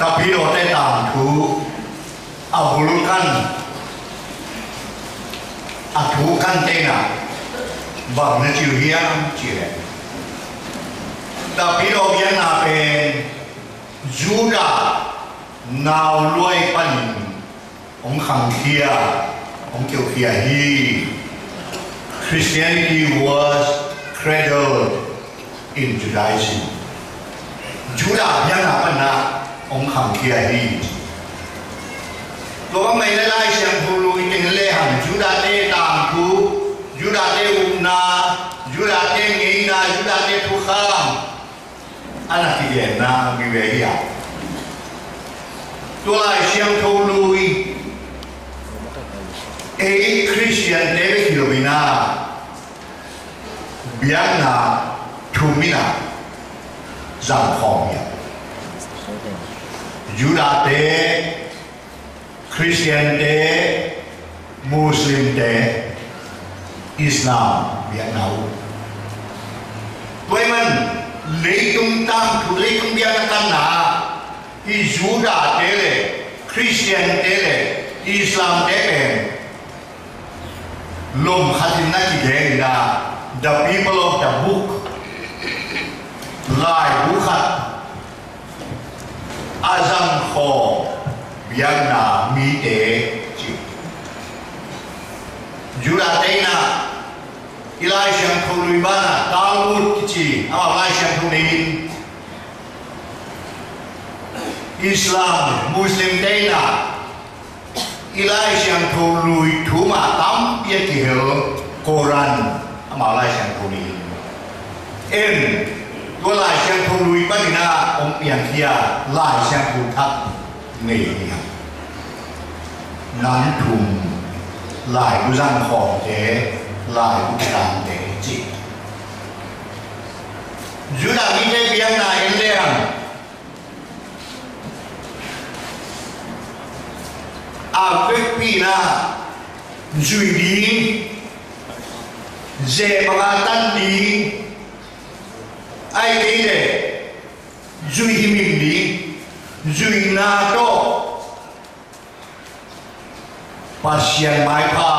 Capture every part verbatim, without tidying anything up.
Tapidawte tangthu a bul kan, a thu kan teina bang na ci uh hiam cih leh, Tapidaw biakna pen Judah nauluai panin hong khangkhia, hong keukhia hi. Christianity was cradled in Judaism. Judah biakna panin hong khangkhia hi. Tua bang mah in Lai Siangtho lui teng le hang Judahte tangthu, Judahte upna, Judahte ngeina, Judahte thukham a na kigenna mi ve hi a. Tua Lai Siangtho lui ei Christiante bek hi lo in a, biakna thum in a zang khawm hi a. Judahte, Christiante, Muslimte, Islam biakna uh. Tua ahih man leitung tangthu, leitung biakna kanna ah hih Judahte le Christiante le Islamte pen lom khat in na kigen in a, the people of the book, laibu khat a zang khawm biakna mite ci. Judahte in a, i Lai Siangtho lui banah Talmud kici amau Lai Siangtho nei in, Islam, Muslimte in a, i Lai Siangtho lui thu mah tampi a kihel Koran, amau Lai Siangtho nei in. En, tua Lai Siangtho lui panin a hong piangkhia Lai Siangtho thak nei hi hang. Nam thum, laibu zang khawmte, laibu kitangte ci. Judah mite biakna en le hang, a vekpi in a zuih ding, ze banga tan ding, ahih kei leh zuih himhim ding, zuihna tawh Pasian maipha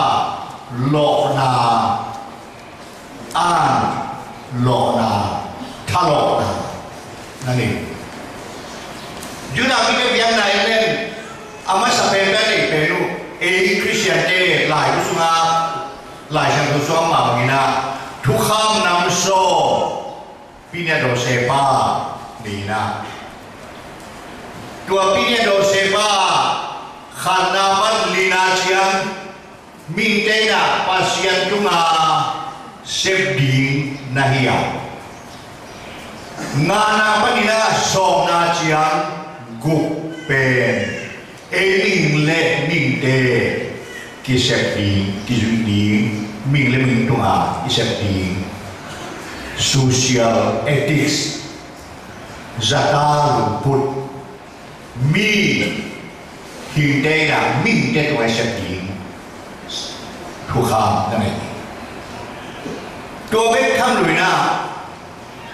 lawhna, an lawhna, thalawhna na nei. Judah mite biakna en le hang, a masa pen a nei pen uh ei Christiante laibu sungah, Lai Siangtho sungah mah bangin a, thukham nam sawm, Piniadaw Sepa nei in a, tua Piniadaw Sepa khatna pan lina ciang mihingte in a Pasian tunga sep ding na hi a, ngana panin a sawmna ciang guk pen ei mihing le mihingte kisep ding, kizuih ding, mihing le mihing tunga kisep ding, social ethics, zata lungput, mihingte in a mihingte tunga kisep ding thukham na nei. Tua bek tham lo in a,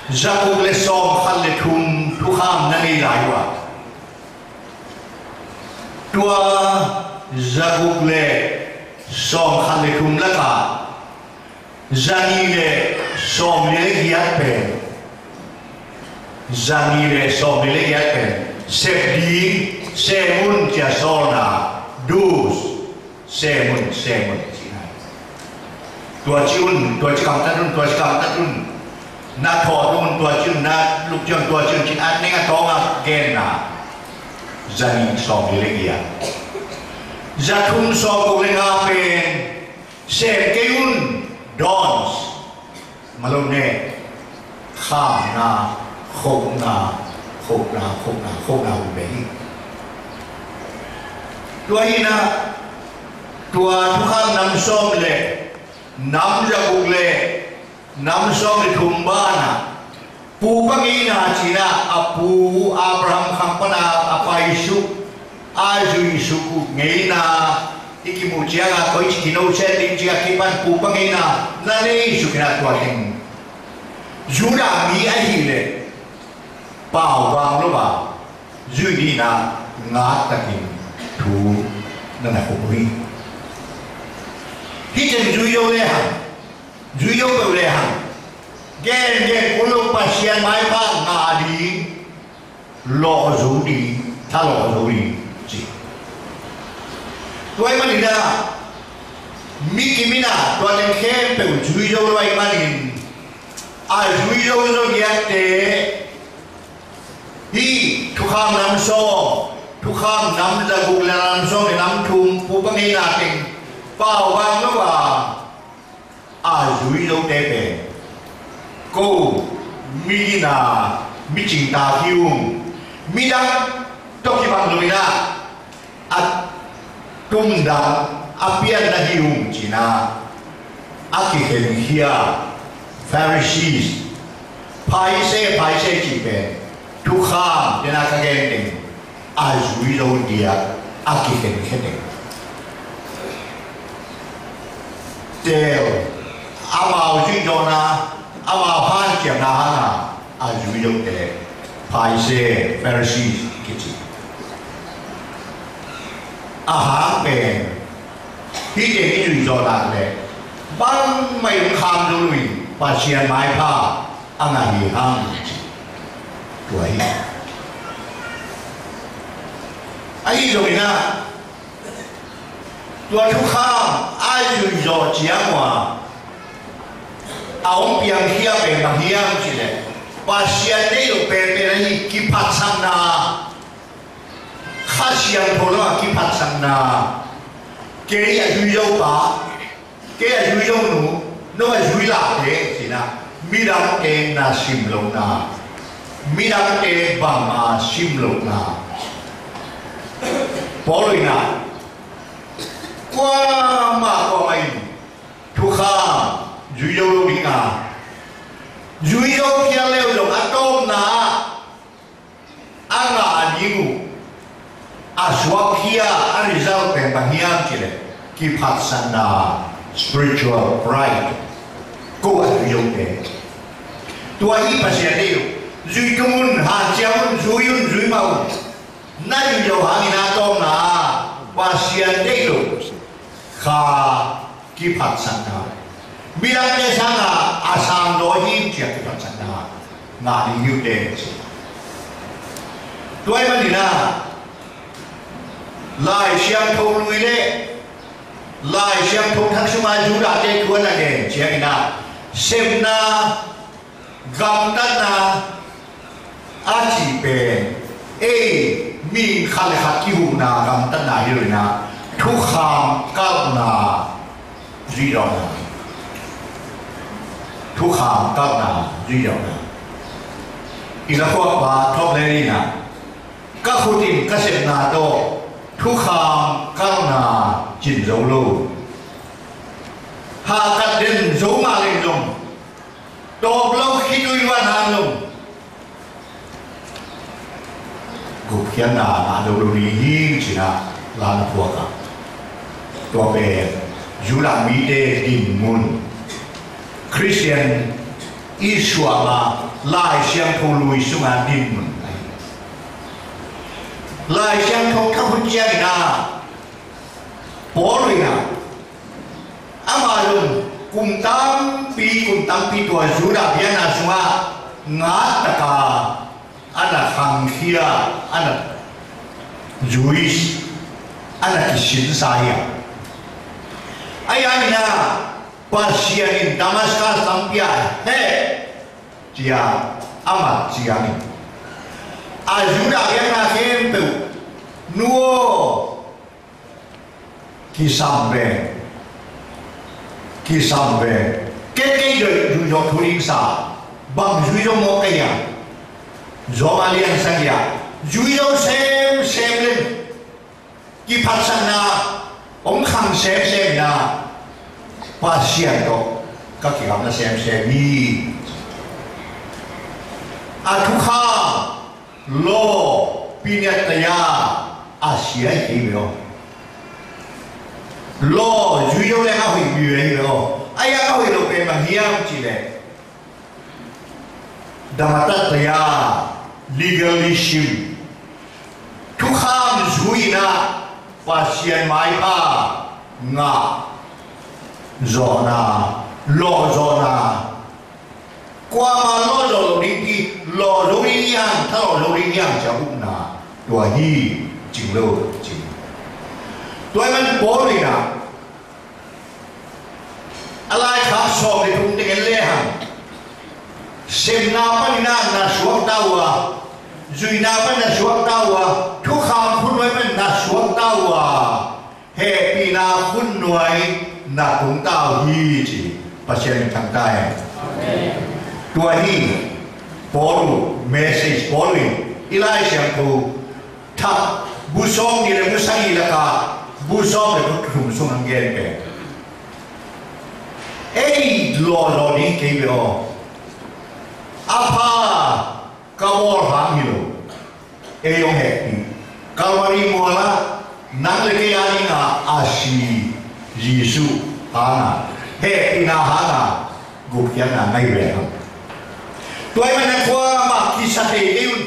zaguk le sawmkhat le thum thukham na nei lai uh a, tua zaguk le sawmkhat le thum lakah zanih le sawmli le giat pen, zanih le sawmli le giat pen sep ding, sem un ci a sawlna, dus, sem un, sem un cihna. Tua ci un, tua ci kamtat un, tua ci kamtat un. Na thawh un, tua ci un, na luk ci un, tua ci un cih a, neng a tawng a genna. Zanih sawmli le giat. Zathum sawmguk le nga pen sem kei un, dawns. Malone, khamna, khopna, khopna, khopna, khopna uh ve hi. Tua hi in a, tua thukham nam sawm le nam zaguk le nam sawm le thum banah, pupa ngeina ci in a, a pu Abraham khang pan a, a paisuk, a zuihsuk uh ngeina i kimuh ciangin koici kinosen ding ci a kipan pupa ngeina na neisuk in a, tua teng Judah mi ahih leh pau vang lo a, Zui ding in ah ngat takin thu na na khuk uh hi. Hih teng zui zo lehang, zui zo peuh lehang, gen gen kul lo, Pasian maipha ngah ding, lawh zo ding, tha lawh zo ding ci. Tua ahih manin ah mi kim in ah tua teng khempeuh zui zo lo ahih manin, a zui zo zo diakte hih thukham nam sawm, thukham nam zaguk le nam sawm le nam thum, pupa ngeina teng pau vang lo a, a zui zote pen ko, mi gina, mi cingtak hi ung, midang tawh kibang lo in ah, a tumdang, a pianna hi ung ci-in ah a kikhenkhia Pharisees, Pharisee, Pharisee cih pen thukham te na ka gen teng, a zui zo diak, a kikhenkhia teng. Tel, amau zuih zawhna, amau hanciamna hanga a zui zote Pharisee, Pharisees kici. A hang pen hih teng i zuih zawh nak leh bangmah in kham zo lo in, Pasian maipha a ngah hi hang ci. Tua hi. Ahi zongin ah tua thukham a zuih zawh ciang ua a hong piangkhia pen bang hiam cih leh, Pasian deih loh penpen ahi kiphatsakna, Kha Siangtho lamah kiphatsakna, kei a zui zo pa, kei a zui zo nu, no a zui lahte ci-in ah midangte na sim lohna, midangte bang a sim lohna. Paul in ah kuamah kuamah in thukham zui zo lo ding a, zui zo phial leu zong a tawpna ah a ngah ding uh a suakkhia, a result pen bang hiam cih leh kiphatsakna, spiritual pride. Ko a zui zote, tua hi Pasian deih loh. Zui tung un, hanciam un, zui un, zui mah un. Na zui zo hangin a tawpna ah Pasian deih loh kha kiphatsakna, midangte sangin a sang dawi hi ciang kiphatsakna ngah ding hi uh teh ci. Tua ahih manin ah Lai Siangtho Lui le Lai Siangtho Thak sungah Judahte thu a na gen ciangin ah sepna, gamtatna a cih pen ei mi khat le khat kihupna gamtatna hi lo in ah, thukham kalhna zuih zawhna, thukham kalhna zuih zawhna. I la khuakpa Tom Lady in ah, ka khut in ka sepna tawh thukham kalhna cin zo lo, hahkat den zo mah leng zong, tawp lo khitui luan hang lo, gupkhiatna ngah zo lo ding hi ci-in ah la na phuak a. Tua pen Judah mite dinmun, Khristian i suahna Lai Siangtho Lui sunga dinmun ahi. Lai Siangtho Thak hun ciangin ah Paul in ah, amah zong kum tampi, kum tampi tua Judah biakna sungah ngat taka a na khangkhia, a na zui, a na kisinsa hi a. Ahi hangin ah Pasian in Damascus lampi ah heh ci-a a mat ciangin, a Judah biakna khempeuh, nu aw, kisam ve, kisam ve. Kei, kei zui, zui zawh thu ding sa, bang zui zo mawk ka hia? Zawm a lian sa hia? Zui zo semsem leng, kiphatsakna hong khang semsem in ah, Pasian tawh ka kigamla semsem hi. A thukham law, pinat taya a sia hi kei ve aw. Law zui zo leng a hoih vive hi ve aw. Ahi a hoih lo pen bang hiam cih leh, damatat taya, legalism, Inah Pasian maipha ngah zawhna, lawhzawhna, kuamah lawhzawh lo ding hi, lawh zo ding hi hang, tha lawh zo ding hi hang ci a upna, tua hi cing lo cing. Tua hi man Paul inah a laikhak sawm le thum teng en lehang, sepna panin ah na suakta uh a, zuihna panin na suakta uh a, thukham khutnuai panin na suakta uh a, hehpihna khutnuai na tungta uh hi ci. Pasian in thangta hen. Tua hi Paul uh message, Paul in i Lai Siangtho thak bu sawm nih le bu sagih lakah bu sawm le bu thum sung hong gen pen, ei lawhzaw ding kei ve aw. A pha ka bawl hang hi lo, ei hong hehpih, Calvary mualah nang le kei a dingin a si Jesuh hangin hehpihna hangin gupkhiatna ngah hi ve hang. Tua hi man a kuamah kisa thei kei un.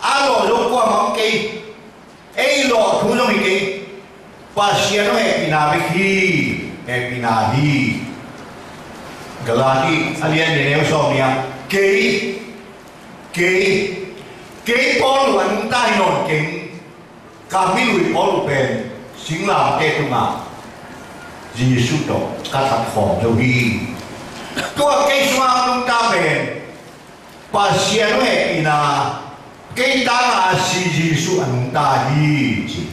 A lawh zo kuamah om kei. Ei lawh thu zong hi kei. Pasian hong hehpihna bek hi. Hehpihna hi. Galati a lian nih, a neu sawm nih ah, kei, kei, kei Paul uh a nungta hi nawn keng. Ka milui Paul uh pen singlamteh tungah Jesuh tawh ka that khawm zo hi. Tua kei sungah a nungta pen Pasian hong hehpihna, kei tangin a si Jesuh a nungta hi ci.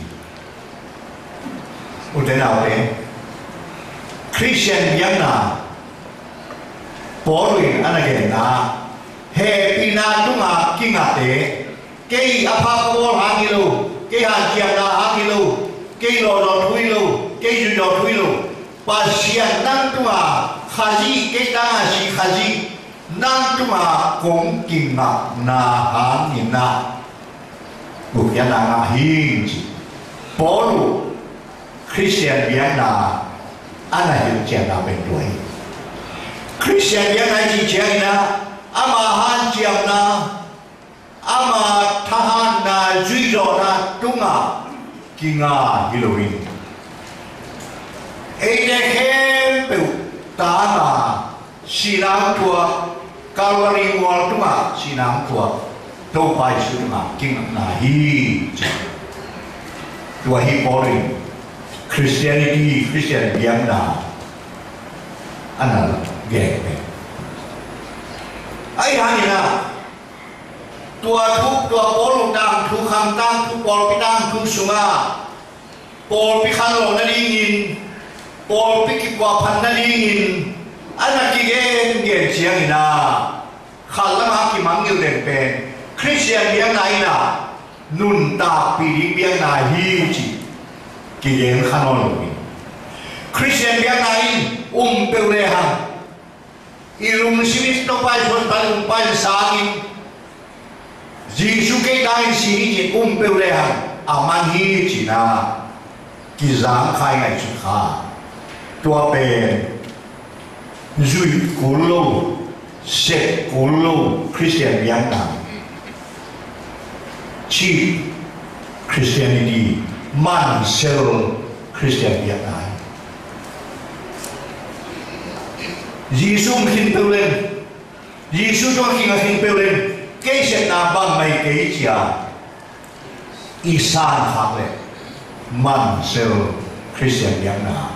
Ute naute, Khristian biakna Paul in a na genna, hehpihna tungah kingate, kei a pha ka bawl hang hi lo, kei hanciamna hang hi lo, kei lawhzaw thu hi lo, kei zuihzaw thu hi lo, Pasian nang tungah Khazih, kei tangin a si Khazih nang tungah kong kingakna hangin ah gupkhiatna ngah hi ci. Paul uh Khristian biakna a na hilhcianna pen tua hi. Khristian biakna i cih ciangin ah ama hanciamna, ama thahatna, zuihzawhna tungah kinga hi loin, eite khempeuh tangin sihna hong thuak, Calvary mual tungah sihna hong thuak Topa Jesuh tungah kingakna hi ci. Tua hi Paul in Christianity, Khristian biakna a na gen pen. Ahih hangin ah tua thu, tua Paul uh tangthu, khang tangthu, pawlpi tangthu sungah pawlpi khanlawh nadingin, pawlpi kipuahphat nadingin a na kigengen ciangin ah, khat lamah a kimangngilh den pen Khristian biakna in ah nuntakpih ding biakna hi ci kigen kha nawn lo hi. Khristian biakna in um peuh lehang, i lungsim in Topa Jesuh pan um pan sangin, Jesuh kei tangin si hi ci-in um peuh lehang a man hi ci-in ah kizang kha, i ngaihsut kha. Tua pen zuih kul lo, sep kul lo Khristian biakna, cheap Christianity, mansel Khristian biakna hi. Jesuh um khin peuh leng, Jesuh tawh kingak khin peuh leng, kei sepna bang mai kei ci-a i sankhak leh mansel Khristian biakna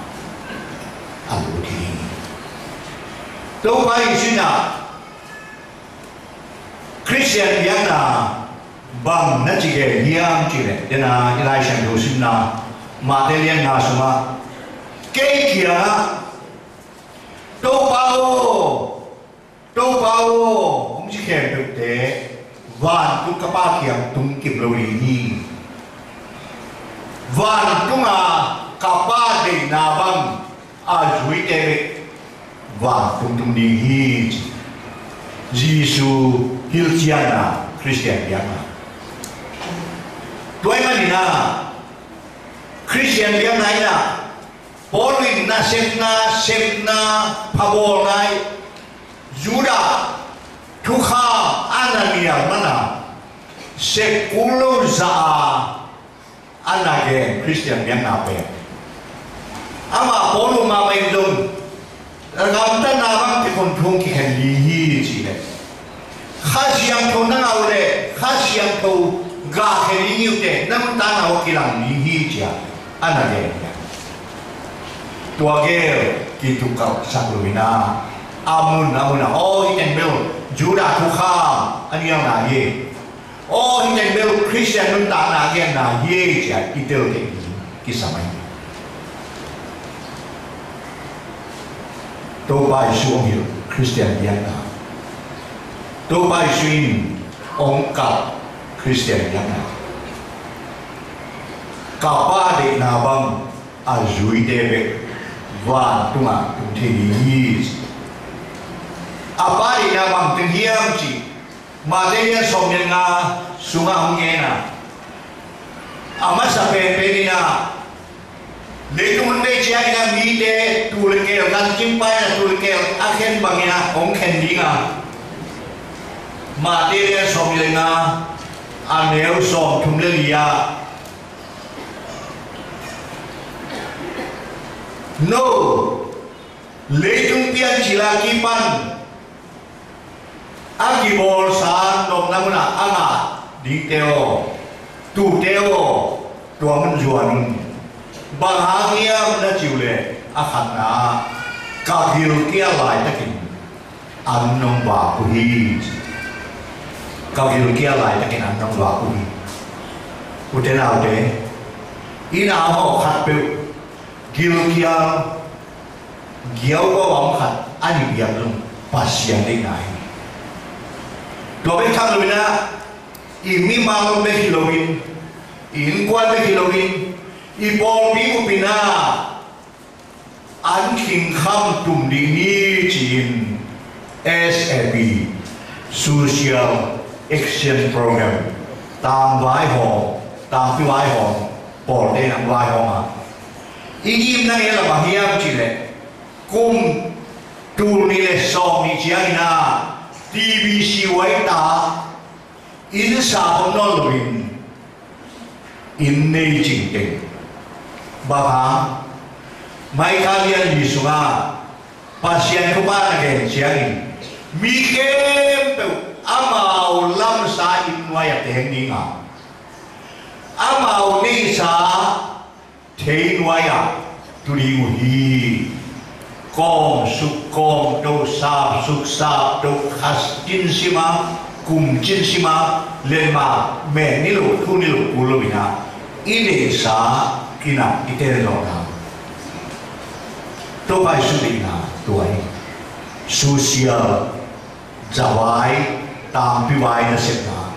a lut hi. Topa Jesuh in ah Khristian biakna bang na ci gen hiam cih leh, dena i Lai Siangtho simna Mate lian nga sungah, kei kiangah, Topa aw, Topa aw, hong ci khempeuhte vantung ka Pa kiang tung kim lo ding hi. Vantungah ka Pa deihna bang a zuite bek vantung tung ding hi ci. Jesuh hilhcianna Khristian biakna. Tua ahih manin ah Khristian biakna in ah Paul in nasepna, sepna, phabawlna, Judah thukham a na nial man a, sep kul lo zah a, a na gen Khristian biakna pen, amah Paul mahmah in zong, gamtatna bang kikhun thung kikhen ding hi ci leh, Kha Siangtho na ngah uh leh Kha Siangtho gah khe ding hi uh teh, na nuntakna uh kilang ding hi ci-a a na gen hi. Tua gel kitukalhsak lo-in ah, a mun a mun ah, aw, hih teng bel Judah thukham a nialna hi, aw, hih teng bel Khristian nuntakna a genna hi ci-a i tel kei ding kisam ahi. Topa Jesu hong hilh Khristian biakna, Topa Jesu in hong kap Khristian biakna, ka Pa deihna bang a zuite bek vantungah tung thei ding hi. A Pa deihna bangteng hiam cih Matthai lian sawm le nga sungah hong gen a, a masa penpen in ah, leitung hun bei ciangin ah mite tuu le keel, kan cingpa in ah tuu le keel a khen bangin ah hong khen ding a, Matthai lian sawm le nga, a neu sawm thum le li ah, no, leitung piancil a kipan a kibawlsa nopna munah a ngah dingte aw, tuute aw, tua mun zuan un. Bang hang hiam na cih uh leh, a khatna ah, ka gilkial laitakin an nong vak uh hi. Ka gilkial laitakin an nong vak uh hi. Ute naute, i na hawh khatpeuh gilkial, giau a om khat a nih biak zong Pasian deihna hi. Tua bek tham loin ah, i mimal bek hi loin, i innkuan bek hi loin, i pawlpi up in ah an khingkham tum ding hi ci-in S A P, Social Action Program, tangvaihawm, tangpi vaihawm, pawlte in ah vaihawm a, i ngimna ngen la bang hiam cih leh, kum tul nih le sawm nih ciangin ah T B C Y ta, inn sap om nawn loin, inn nei cingteng. Bang hang? Micah lian li sungah Pasian thupha na gen ciangin, mi khempeuh amau lamsa inn nuai-ah teng ding a, amau neihsa thei nuai-ah tu ding uh hi. Kawm suk kawm to, sap suk sap to, kha cin sim a, kum cin sim a, lenma men ni lo, thu ni lo, kul lo-in ah, i neihsa in ah i ten lawhna. Topa Jesu deihna tua hi. Social zavai, tangpi vai nasepna.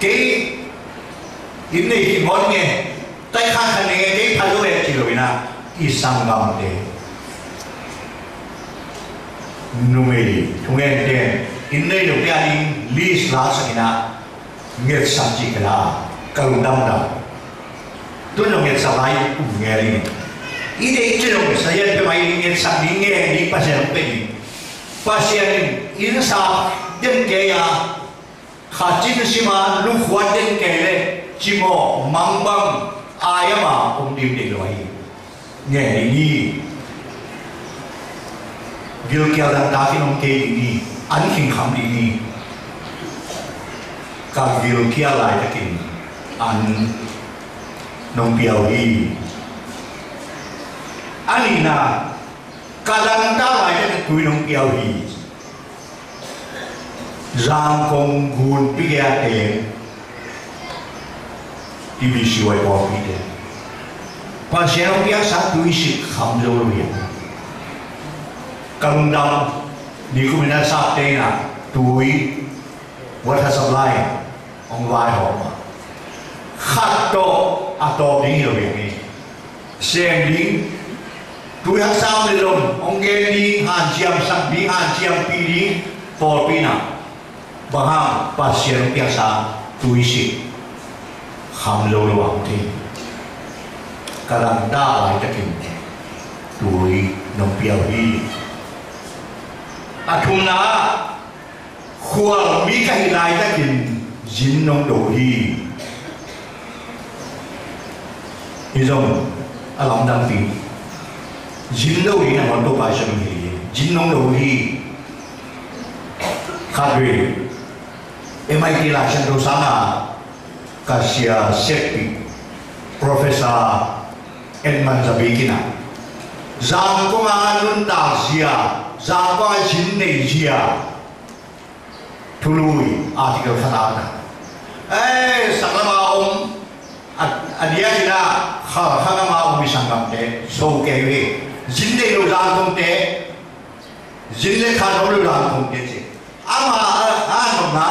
Kei inn nei khin nge, tai khan khan nei nge, kei pha lo e ci lo-in ah, i sanggamte, numei thungen ten inn nei lote a ding list lasak in ah, ngetsak cih ka la, ka lungdam dam. Tu zong ngetsak lai um nge ding. I deih ci zong sa yan pe mai ding, ngetsak ding, ngen ding, Pasian hong pe ding. Pasian in inn sap den kei a, kha cin sim a, lukhuat den kei leh cimawh mangbang ai ama om ding deih lo hi. Ngen ding hi. Gilkial dangtak in om kei ding hi. An khingkham ding hi. Ka gilkial laitakin an nong pia uh hi. A nihna, ka dangtak laitakin tui nong pia uh hi. Zangkong gunpi gei a teng T B C Y pawlpite, Pasian hong piaksa tuisik kham zo lo hi. Ka lungdam, nikum in a sapte in a tui, water supply hong vaihawm a, khat tawh a tawp ding hi lo hi. Sem ding, tui haksa om le lom hong gen ding, hanciam sak ding, hanciampih ding, pawlpi in a, bang hang, Pasian hong piaksa tuisik kham zo lo a hong thei. Ka dangtak laitakin tui nong pia uh hi. A thumna, khualmi ka hih laitakin zin nong do uh hi. Hi zong a lamdangpi. Zin lo hi nangawn Topa i sem hi. Zin nong lo hi. Khat vei M I T Laisiangtho sangah ka sia seppih Professor Edmund Zabik in ah Zangkong a nuntak zia, Zangkong a zin nei zia thulu article khat a na. Eh, saklama om a, a diakin ah kha, kha lama om i sanggamte so kei ve. Zin nei lo Zangkongte, zin le kha lo Zangkongte ci. Ama a, a nopna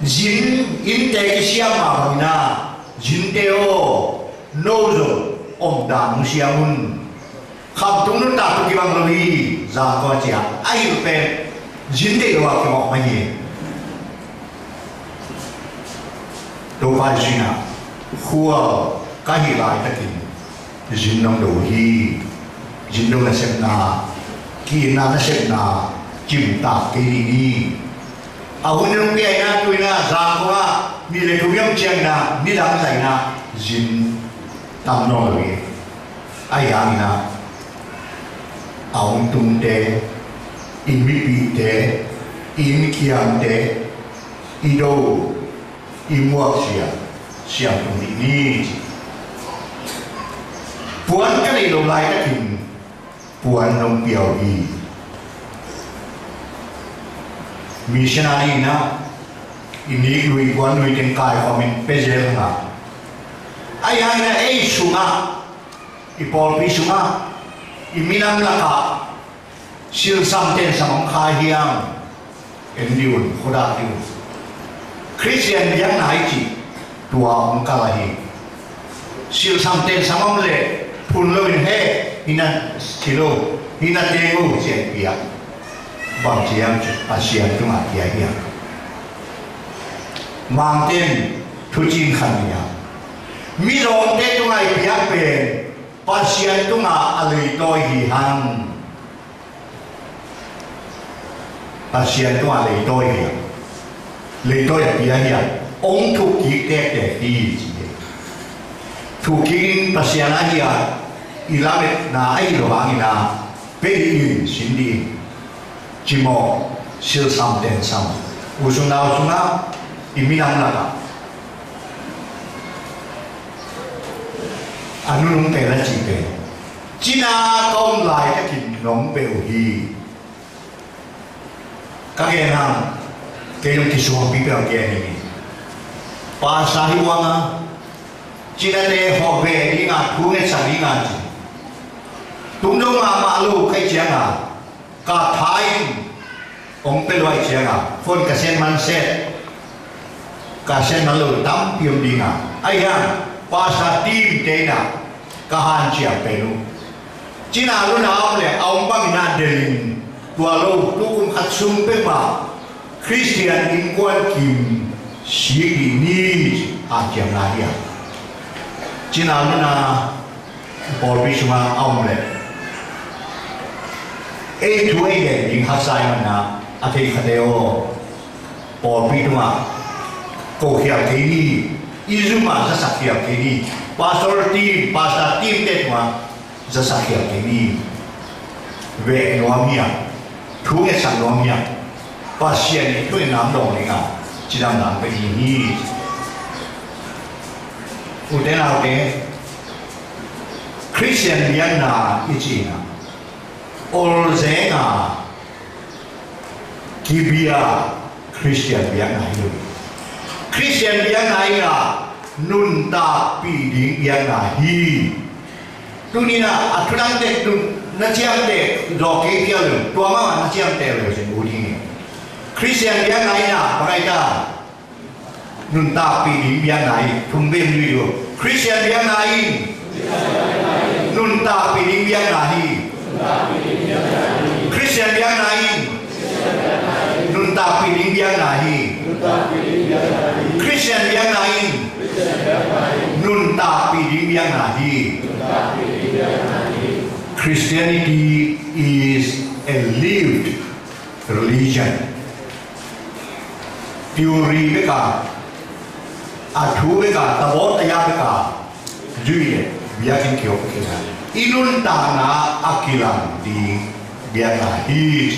zin innte kisiam mah bangin ah, zinte aw, no zong omdan hong siam un. Khamtung nuntak tawh kibang lo hi, Zangkong a ci a, a hilh pen zin deih lo a kimawh mah hi. Topa i sihna khual ka hih laitakin zin nong do hi. Zin do nasepna, ki-itna nasepna cimtak kei dih ni. A hun nong pia in ah, tu in ah Zangkong ah ni le thum i om ciangin ah nidang zah in ah zin tam nawn lo hi. Ahi hangin ah a hong tungte, i mipihte, i innkiangte, i do, i muakzia siam tung dih ni ci. Puan ka neih loh laitakin puan nong pia uh hi. Missionary in ah i nik lui, puan lui teng kaikhawmin pia zel hang a, ahi hangin ah ei sungah, i pawlpi sungah, i minam lakah silsam tensam om kha hiam? En dih un, khuadak dih un. Khristian biakna i cih tua hong kal ahi. Silsam tensam om leh phun loin, he, hih na thi lo, hih na teng o, ci a i piak. Bang ci hiam cih Pasian tungah pia hiam? Mangte in thuciin khan hiam? Mizawngte tungah i piak pen Pasian tungah a leitawi hi hang. Pasian tungah leitawi hi hang. Leitawi a pia hi hang. Hong thukkik tektek hi ci hi. Thukkik in Pasian ahi a, i lametna ahi lo hangin ah, pia dih in, sin dih in. Cimawh, silsam tensam, u sung nau sungah, i minam lakah a nunung pen a cih pen, cina ka om laitakin nong beh uh hi. Ka gen hang, kei zong kisuangpi peuh a gen hi. Pastor hi uang a, cinate hawh ve ding a, thu ngetsak ding a ci. Tung dong mahmah lo ka hih ciang a, ka tha in hong pia lua ahih ciangin phone ka send man set, ka send man lo tampi om ding a, ahi hang pastor team te in ah ka hanciam pen uh. Cina luna om leh a om bangin ah delh in, tua lo tu kum khat sung peuhmah Khristian innkuan kim sik dih ni, hanciamna hi a. Cina luna pawlpi sungah a om leh ei thu ei gen ding haksa ahih manin ah, a thei khate aw, pawlpi tungah ko khial kei ni, i zum ah zasak khial kei ni, pastor team, pastor team te tungah zasak khial kei ni. Veh nuam hiam, thu ngetsak nuam hiam, Pasian in thu ngetna dong ding a, cidamna hong pia ding hi. Ute naute, Khristian biakna i cih in ah, olzeng a kibia Khristian biakna hi lo hi. Khristian biakna in ah nuntakpih ding biakna hi. Tuni in ah a thudang tek, na ciamteh zawh kei phial lo, tua mahmah na ciamteh lo sin ut hi. Khristian biakna in ah bang ahi ta? Nuntakpih ding biakna hi. Thum vei hong zui dih uh. Khristian biakna in nuntakpih ding biakna hi. Khristian biakna in nuntakpih ding biakna hi. Khristian biakna in nuntakpih ding biakna hi. Christianity is a lived religion. Theory bek a, a thu bek a, tabaw taya bek a, Zui le biakinn kiok kina i nuntakna a kilang ding biakna hi.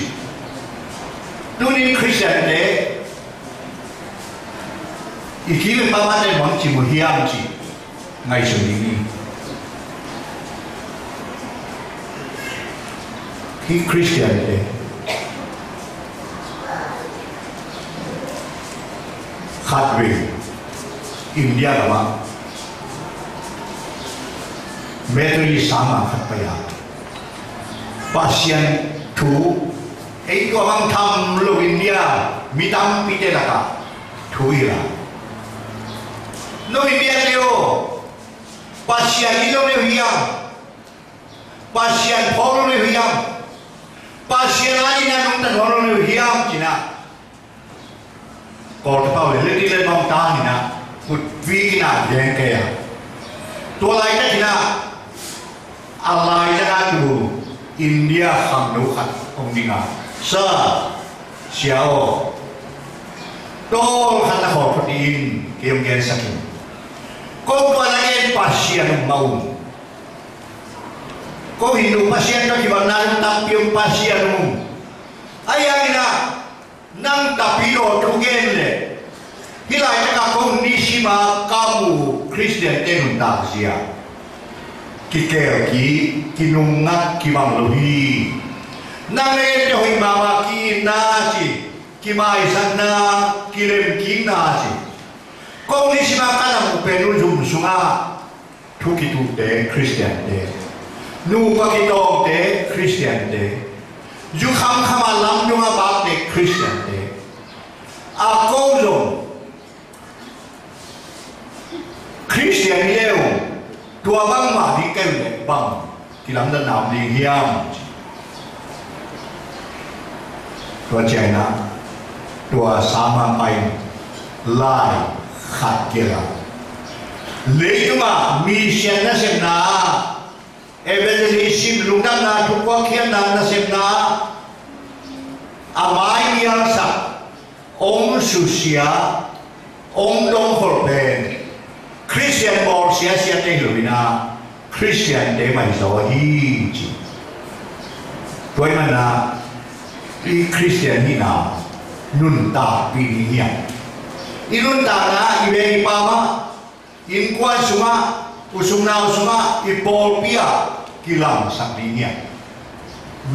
Tunin Khristiante i kim i pamate mong ci mu hiam ci ngaihsun ding hi. Hih Khristiante khatvei India lamah Methodist sangmah khat pai a, Pasian thu ei tua bang tham lo India mi tampite lakah thu hi la. No India te aw, Pasian hi lo ne uh hiam? Pasian phawk lo ne uh hiam? Pasian a dingin a nungta nuam lo ne uh hiam? Ci-in ah Kawltepa uh le leti le bang ta ni-in ah kut vik in ah gen kei a. Tua laitak in ah a laitak ah tu India khangno khat hong ding a, Sir, Sia aw, tawl khat na khawl phot in, kei hong gensak ing. Ko tua na gen Pasian um mah um. Ko Hindu Pasian tawh kibang na tampi um Pasian um. Ahi hangin ah nang Tapidaw thu gen leh, hih laitak ah ko nisim a ka mu Khristiante nuntak zia kikel ki, kinungngat kibang lo hi. Nang na gente hoih mahmah, ki-itna ci, kimaisakna, kilemkikna ci. Ko nisim a ka na muh pen uh zum sungah thu kituhte Khristiante, nupa kitawngte Khristiante, zu khamkham a lamdung a bakte Khristiante. A ko zong Khristian hi le uh, tua bangmah ding ka hih leh bang kilamdanna om ding hiam? Tua ciangin ah tua sangmah pai in lai khat gelh a, leitungah mission nasepna, evangelism, lungdamna thu puakkhiatna nasepna a mai mialsak, hong susia, hong dongkhol pen Khristian bawlsia siate hi lo-in ah Khristiante mah hi zaw hi ci. Tua ahih manin ah i Khristian hihna nuntakpih ding hiam? I nuntakna i veng i pam ah, innkuan sungah, u sung nau sungah, i pawlpi ah kilangsak ding hiam?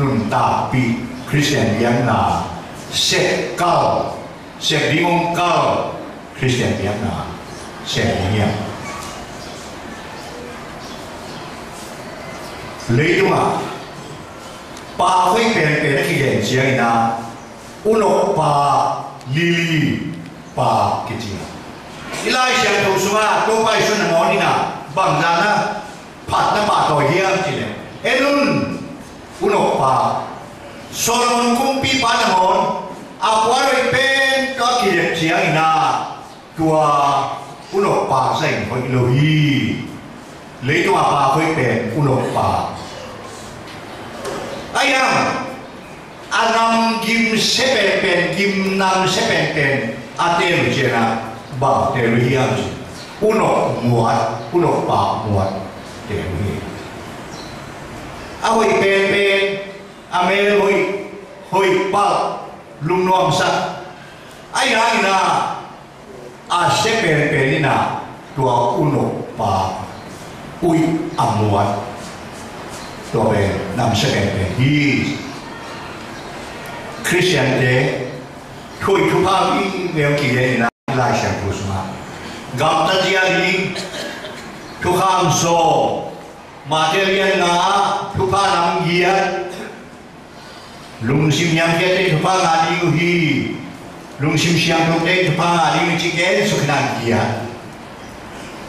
Nuntakpih Khristian biakna sep kal, sep ding hong kal Khristian biakna sep ding hiam? Leitungah pa hoih penpen a kigen ciangin ah, unok pa, lili pa kici a. I Lai Siangtho sungah Topa Jesu nangawn in ah bangzah na phatna pahtawi hiam cih leh, en un, unok pa, Solomon kumpipa nangawn a puan hoih pen tawh a kidep ciangin ah tua unok pa zah in hoih lo hi. Leitung a pa hoih pen unok pa. Ahi hang a nam gim sia penpen, gim nam sia penpen a teel uh ciangin ah bang teel uh hiam cih, unok muat, unok pa muat teel uh hi. A hoih penpen, a mel hoih, hoih palh, lungnuamsak. Ahi hangin ah a sia penpen in ah tua unok pa uih a muat, tua pen nam sia penpen hi. Khristiante thu hoih thupha vive hong kigen in ah Lai Siangtho sungah gamtat zial hi. Thukham sawm, Mate lian nga, thupha nam giat, lungsim hiamkhiatte thupha ngah ding uh hi, lungsim siangthote thupha ngah ding uh hi ci gen suk in ah giat.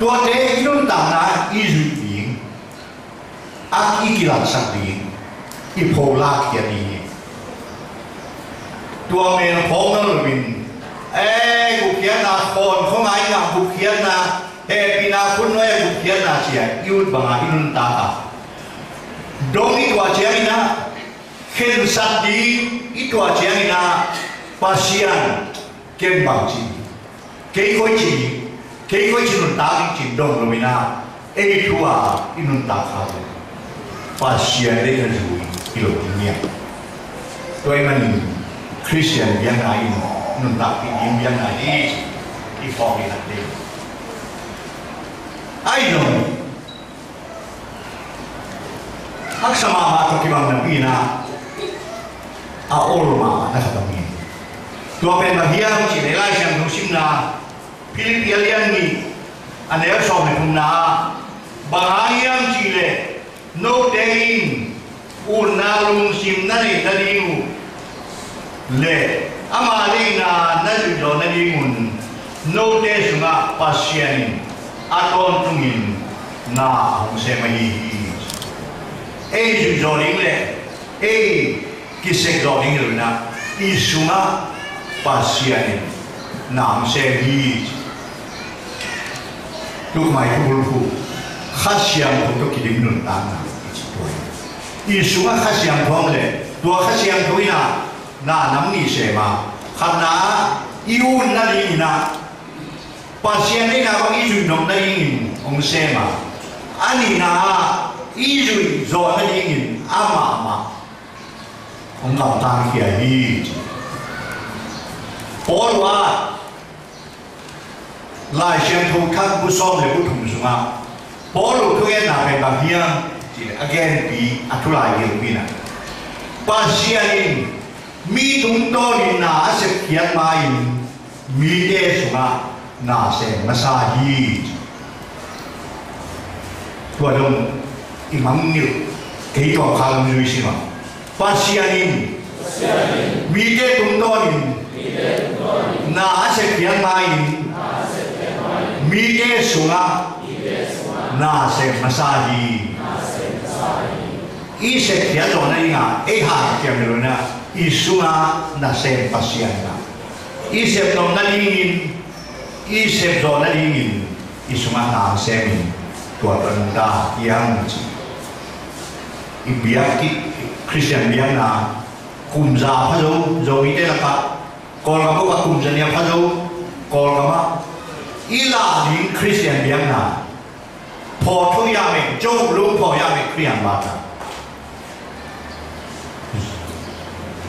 Tuate i nuntakna i zuih ding, a i kilaksak ding, i pholak khiat ding hi. Tua mel phawk nawn loin, eh, gupkhiatna, khawn khuangai ngah gupkhiatna, hehpihna khutnuai a gupkhiatna ci-a i ut banga i nuntak a, dong i tuah ciangin ah, khensat ding i tuah ciangin ah, Pasian, ken bang ci, kei koici, kei koici nuntak ding ci dong loin ah, Ei thu a i nuntak kha uh Pasian deihna zui hi lo ding hiam? Tua ahih manin Khristian biakna in nuntakpih ding biakna hi ci i phawk ding a dei. Ahi zong haksa mahmah tawh kibang napi in a ol mahmah na khat om hi. Tua pen bang hiam cih leh Lai Siangtho simna Philippi a lian nih a neu sawm le thumna ah bang hang hiam cih leh note in utna lungsim na neih nading uh le ama deihna na zuih zawh nadingun note sungah Pasian in a tawntungin na a hong sem ahi hi. Ei zuih zawh ding le ei kisek zawh ding hi lo in a, i sungah Pasian in na hong sem hi. Tuk mai thu bulphu Kha Siangtho tawh kidim nuntakna i cih tua hi. I sungah Kha Siangtho om leh tua Kha Siangtho in a na nam nih sem a, khatna ah i utna dingin a Pasian deihna bang i zuih nop nadingin hong sem a, a nihna ah i zuih zawh nadingin amah mah hong gamtang khia hi. Paul uh a Lai Siangtho Thak bu sawm le bu thum sungah Paul uh thugenna pen bang hiam cih leh a genpi a thu lai gelhpi in a, Pasian in mi tungtawnin na a sepkhiat ma-in mite sungah na sem masa hi. Tua dong i mangngilh kei tuam kha lam zui sim a, Pasian in mite tungtawnin na a sepkhiat ma-in mite sungah na sem masa hi. I sepkhiat zawh nading a ei hanthawn hi lo in a, i sungah nasem Pasian in a, i sep nop nadingin, i sep zawh nadingin i sungah na hong sem in, tua tawh nungta hiam ci. I biak, i Khristian biakna kum za pha zo, Zomite lakah Kawlgam ah kum za nih a pha zo, Kawlgam ah i lah ding Khristian biakna phawk thuk hiam e, Zo lung phawk hiam e, Khristian biakna,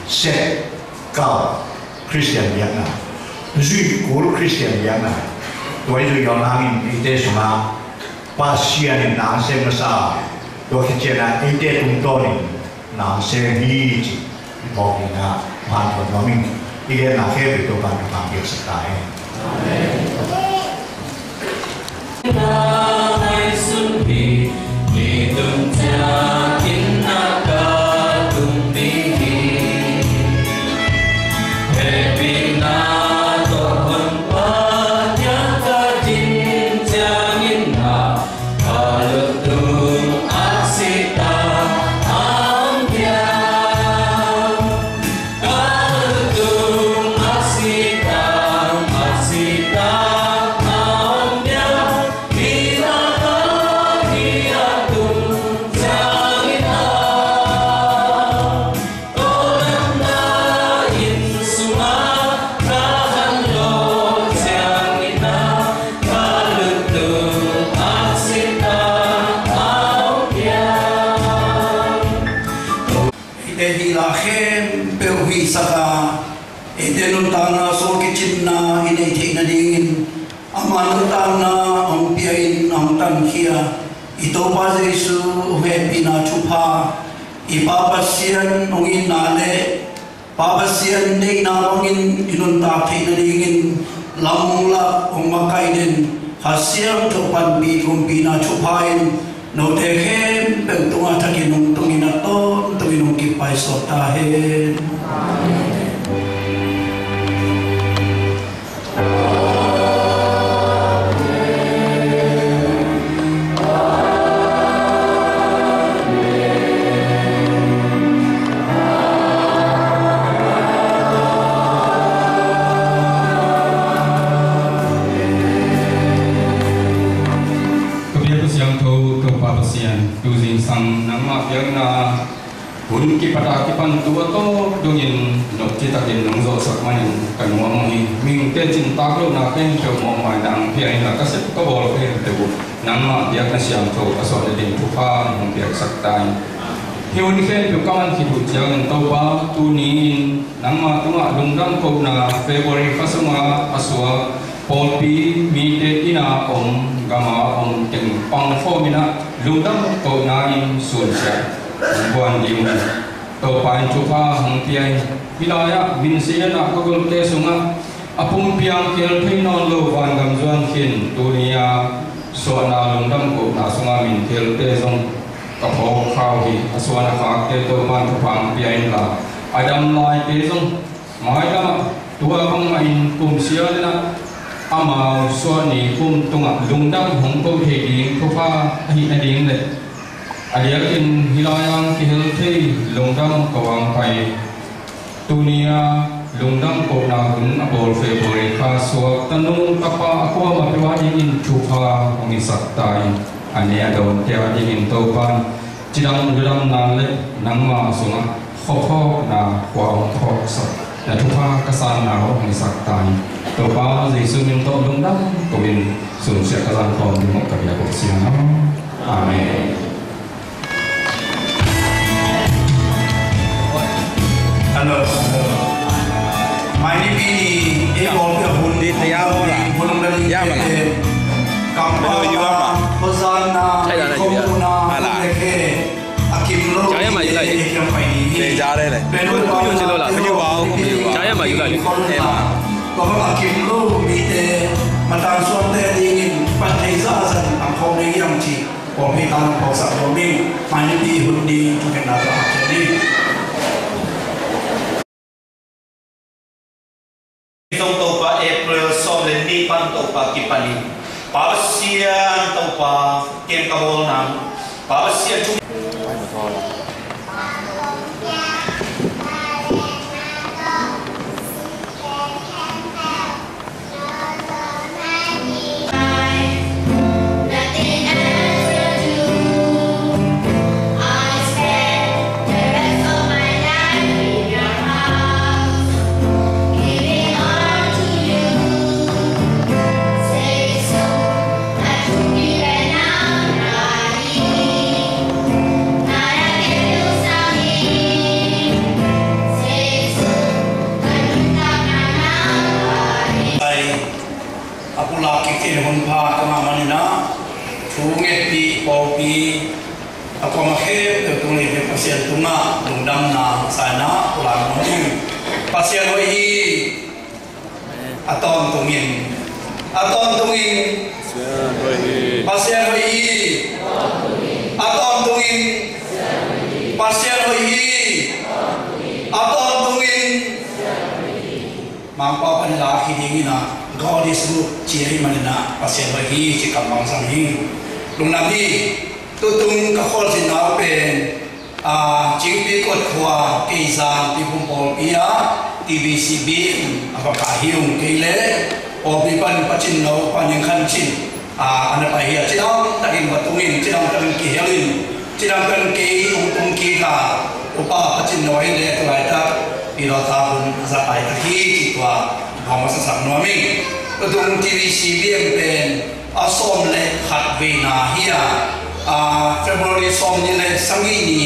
sep kal Khristian biakna, zuih kul Khristian biakna, tua i zuih zawh nangin eite sungah Pasian in na sem masa, tua khit ciangin eite tungtawnin na sem hi ci i phawk ding a, hanthawn nuam ing. I genna khempeuh Topa'n thupha piaksak ta hen. Amen. Eite hih la khempeuh huihsak a, eite nuntakna suang kicinna i neih theih nadingin ama nuntakna hong pia in hong tankhia i Topa Jesu hong hehpihna thupha, i Pa Pasian hong itna le Pa Pasian deihna bangin i nuntak theih nadingin lam hong lak hong makaih den Kha Siangtho panpih kumpihna thupha in note khempeuh tungah thakin hong tungin a tawntungin hong kipaisuak ta hen. Ka biak a siangtho Topa Pasian, tu zingsang nangmah biakna hun kipat a kipan tu a tawp dongin nopci takin nong zawhsak manin ka nuam uh hi. Mihingte cintak lohna khempeuh mawhmaina hong pia inla, ka sep ka bawl khempeuh uh nangmah biakna siangtho a suah nading thupha hong piaksak ta in. Hih hun khempeuh ka man khit uh ciangin Topa, tuni-in nangmah tungah lungdam kohna February kha sunga a suak pawlpi mite inn a om, gam a om teng pangkhawm in ah lungdam kohna in suansiah hong guan ding uh Topa in thupha hong pia in. Hih lai-ah minsiatna ka golte sungah a pumpi-ah kihel thei nawn lo vangam zuan khin tuni-a suahna lungdam kohna sungah min kihelte zong ka phawk kha uh hi. A suan a khakte Topa in thupha hong pia inla, a dam laite zong maidamah tua bangmahin kum sial in ah amau suah ni kum tungah lungdam hong ko thei ding thupha ahih nading le a diakin hih lai-ah kihel thei lungdam ka vangpai tuni-a lungdam kohna hun a bawl February kha suak tanu tapa a kuamah peuh a dingin thupha hong hisak ta in. A ne a dawnte a dingin Topa in cidam ludamna le nangma sungah khuaphawkna khua hong phawksak na thupha ka sanna hong hisak ta in. Topa Jesu min tawh lungdam ko-in sunsiah ka zan khawm ding uh ka biak uh siang. Amen. Hello. Mai nipi ni ei bawl pia hun. Di taya mo la. Hun la ni. Ya ma la. Kam pa. Hello, you are ma. Hosanna. Chai la na, you are. Komuna. Ala. Leke. A kim lo. Chai ma, you like. Ei pai ni. Ni ja re le. Pen. Ku, ku, you si lo la. You are. Chai ma, you like. Ei ma. Ko a kim lo mi te. Matan suan te dingin. Pan thei za zan. Ang khong ni yang chi. Pawlpi tang phawksak lo ding, mai nipi hun ding thukhenna tawh a khen ding. Zong Topa April sawm le nih pan Topa kipanin Pa Pasian Topa kem ka bawl nang. Pa Pasian thu A pulak kik theihna hun pha ka ngah manin ah, thu ngetpih pawlpi a kuamah khempeuh tung le Pasian tungah lungdamna sa in ah pulak nuam ing. Pasian hoih hi. A tawntungin, a tawntungin Pasian hoih hi. A tawntungin Pasian hoih hi. A tawntungin Mangpau pan la hi dingin ah, God is good, ci ahih manin ah Pasian hoih hi ci kam bang zang hi. Lungdam hi. Tutung ka khualzinna uh pen, ah, Cingpi Kot khua, Keizang Piphum pawlpi ah T B C B a va kah hi ung. Kei le pawlpi pan Pa Cin No, Pa Ning Khan Cin, ah, a na pai hi a, cidam takin va tungin, cidam takin kihelin, cidam takin kei hong tung kik a, upa Pa Cin No ahi le tu laitak i lawta hun a zat laitak hi ci tua hong masasak nuam ing. Tutung T B C B pen a sawm le khat veina hi a, a, February sawm nih le sagih ni,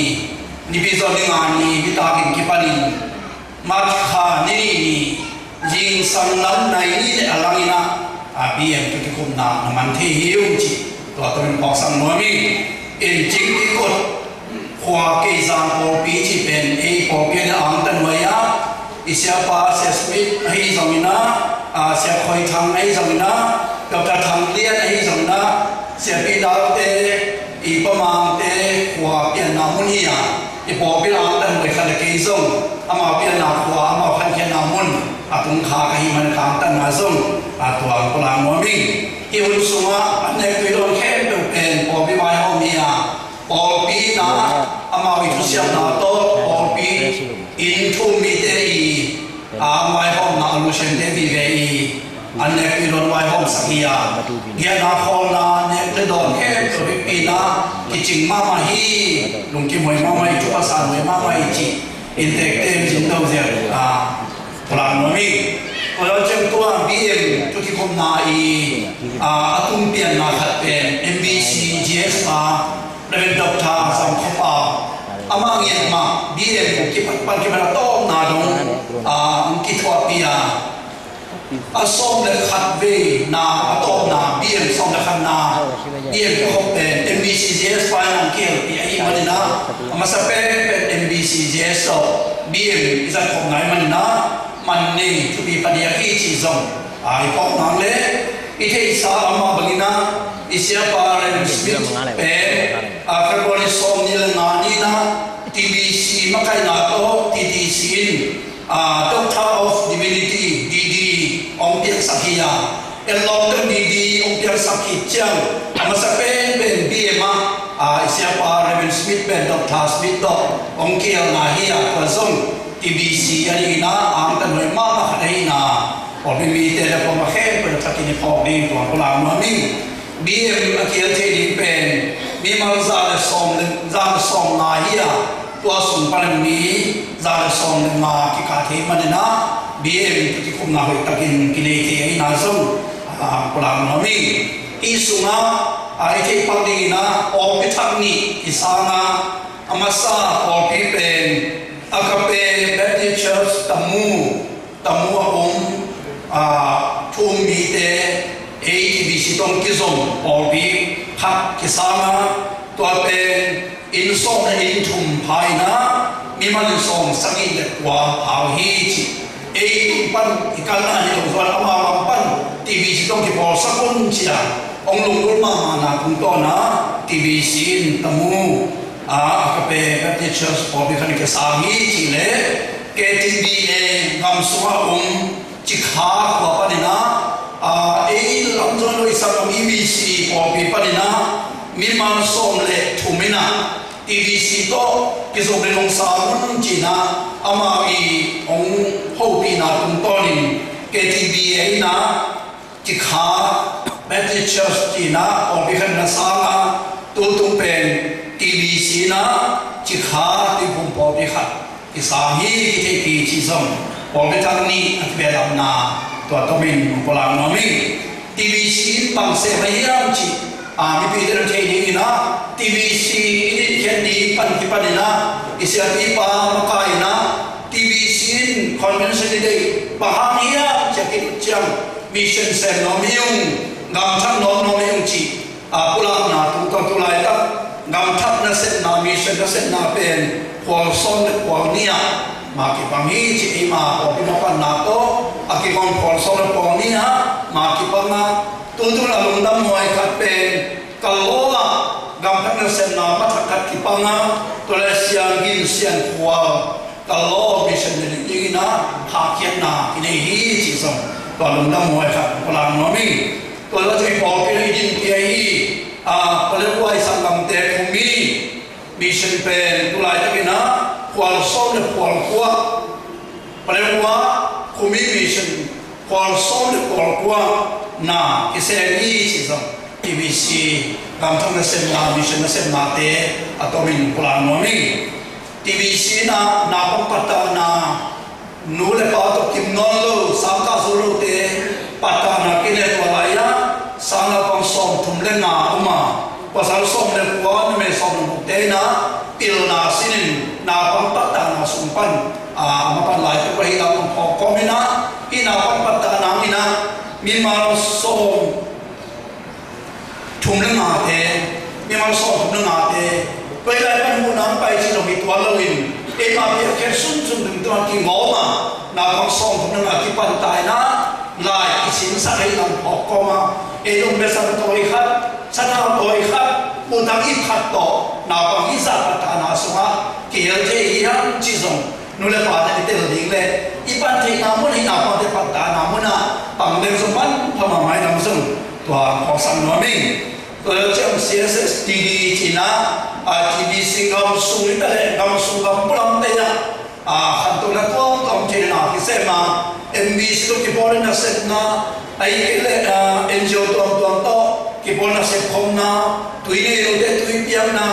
Nipi zaw ni nga ni, nitakin kipanin March kha ni nih ni, zingsang lam nai nih le a langin ah, a, B M kikhupna na man thei hi ung ci, tua tawh in phawksak nuam ing. In Cingpi Kot khua Keizang pawlpi ci pen ei pawlpi a angtan huai ah, i siapa Sia Smith ahi zongin ah, a, Sia Khoi Thang ahi zongin ah, Doctor Thang Lian ahi zongin ah, Siapi Dalte, i Pa Mangte khua pianna mun hi a, i pawlpi a angtan huai khat le kei zong amau pianna khua, amau khankhiatna mun a tung kha ka hih man ka angtanna zong, a, tua hong pulak nuam ing. Hih hun sungah an nek tui dawn khempeuh pen pawlpi vaihawm hi a, pawlpi na amau i thusiamna tawh pawlpi in thu-um mite i, a, vaihawmna a lusiante vive i an nek tui dawn vaihawmsak hi a, giahna khawlna nek le dawn khempeuh bikpi na kicing mahmah hi. Lungkim huai mahmah hi, thupha san huai mahmah hi ci. Inntekte in zin do ziau, a, pulak nuam hi. Tua leh ciang tua Kikhopna i a tung pianna khat pen M B C G S pa Reverend Doctor Zam Kho Pau, amah ngiat mah B M kipat pan kipan a tawpna dong a hong kithuahpih a, a sawm le khat vei na a tawpna, B M sawm le khat na B M kikhop pen M B C G S pa in hong kihelpih ahih manin a, a masa penpen M B C G S tawh B M i zat khopna ahih manin a, man nei thupi padiak hi cih zong a i phawk nang le i theihsa amah bangin a, i siapa Reverend Smith pen a February sawmnih le nga ni-in a T B C makaihna tawh T T C in a Doctor of Divinity D D hong piaksak hi a, etlawm teng D D hong piaksak khit ciang a masa penpen B M ah a i siapa Reverend Smith pen Doctor Smith tawh hong kihelna hi a, tua zong T B C a dingin a angtan huai mahmah khat ahihna pawlpi mite le pawlpi khempeuh thakin i phawk ding tua pulak nuam ing. B M a kihel thei ding pen mimal za le sawm le, za le sawm nga hi a, tua sung pan mi za le sawm le nga kikah thei manin a B M kikhopna hoih takin kinei thei ahihna zong a pulak nuam ing. Hih sungah a i theih pak dingin a pawlpi thak nih kisang a, a masa pawlpi pen Agape Baptist Church Tamu, Tamu a om, a, thu-um mite ei T B C tawh kizom pawlpi khat kisang a, tua pen inn sawm le inn thum pha in a, mimal inn sawm sagih le kua pha uh hi ci. Ei tung pan i kalna hi lo zuan amau lam pan T B C tawh kipawlsak un ci a hong lunggulh mahmahna tungtawn a T B C in Tamu a, Agape Baptist Church pawlpi khat kisang hi cih le K T B A gam sungah om Cikha khua panin a, a, ei lam zong lo i sak om E B C pawlpi panin a mimal sawm le thum in a T B C tawh kizom ding hong sang un ci-in a, amau i hong hopihna tungtawnin K T B A in a Cikha Baptist Church ci-in a pawlpi khat na sang a, tutung pen T B C in a Cikha Tuiphum pawlpi khat kisang hi, kitheihpih cih zong pawlpi thak nih a kibehlapna tua tomin pulak nuam ing. T B C in bang sem ahi hiam cih a mipite na thei dingin a, T B C i dinkhiat ni pan kipanin a i siapipa makai in a T B C in convention i deih bang hang hiam cih a kilut ciang mission sem nuam hi ung, gam thak nuam nuam hi ung cih a pulakna tungtawn tulaitak gam thak nasepna, mission nasepna pen khual sawm le khual nih ah mah kipang hi ci. Eima pawlpi mapatna tawh a kikong khual sawm le khual nih ah mah kipang a, tutung a lungdam huai khat pen Kalaw ah gam thak nasepna mah thak khat kipang a, tua le Sianginn, Siangkhual, Kalaw mission ding in a khahkhiatna kinei hi cih zong tua lungdam huai khat pulak nuam ing. Tua leh tua i pawlpi i din kei hi, a, Paletwa i sanggamte Khumi mission pen tulaitakin a khual sawm le khual kua, Paletwa Khumi mission khual sawm le khual kua na kisem hi cih zong T B C gam thak nasepna, mission nasepnate a tomin pulak nuam ing. T B C in a naupang pattahna, nu le pa tawh kim nawn lo, sang kah zo lote pattahna kinei, tua lai-ah sang naupang sawmthum le nga om a, pasal sawm le kua, numei sawm le gukte in a pilna sinin naupang pattahna sung pan a mapan lai tuk ahi lam hong phawk kawmin a, hih naupang pattahna in a mimal sawm thum le ngate, mimal sawm thum le ngate, tua i lai pan huhna hong pai cih zong hi tuan loin, eima piakkhiat sunsun ding tuan kingawm a, naupang sawm thum le nga kipan ta in a, lai i sinsak ahi lam phawk kawm a, ei zong mesa tawi khat, sathau tawi khat, utang ip khat tawh naupang hih zah pattahna sungah kihel thei hi hang cih zong nu le pate i tel ding le i pan theihna mun, hih naupangte pattahna munah pang ding zong manpha mahmah hi lam zong tua phawksak nuam ing. Tua ciang C S S T D ci-in a, a, T B C gam sung i ta le gam sung gam pulamte ah, a, khantohna tuamtuam ci-in a kisem a, M B C tawh kipawl in nasepna, ahih kei leh, a, N G O tuamtuam tawh kipawl nasep khopna, tui nei lote tui piakna,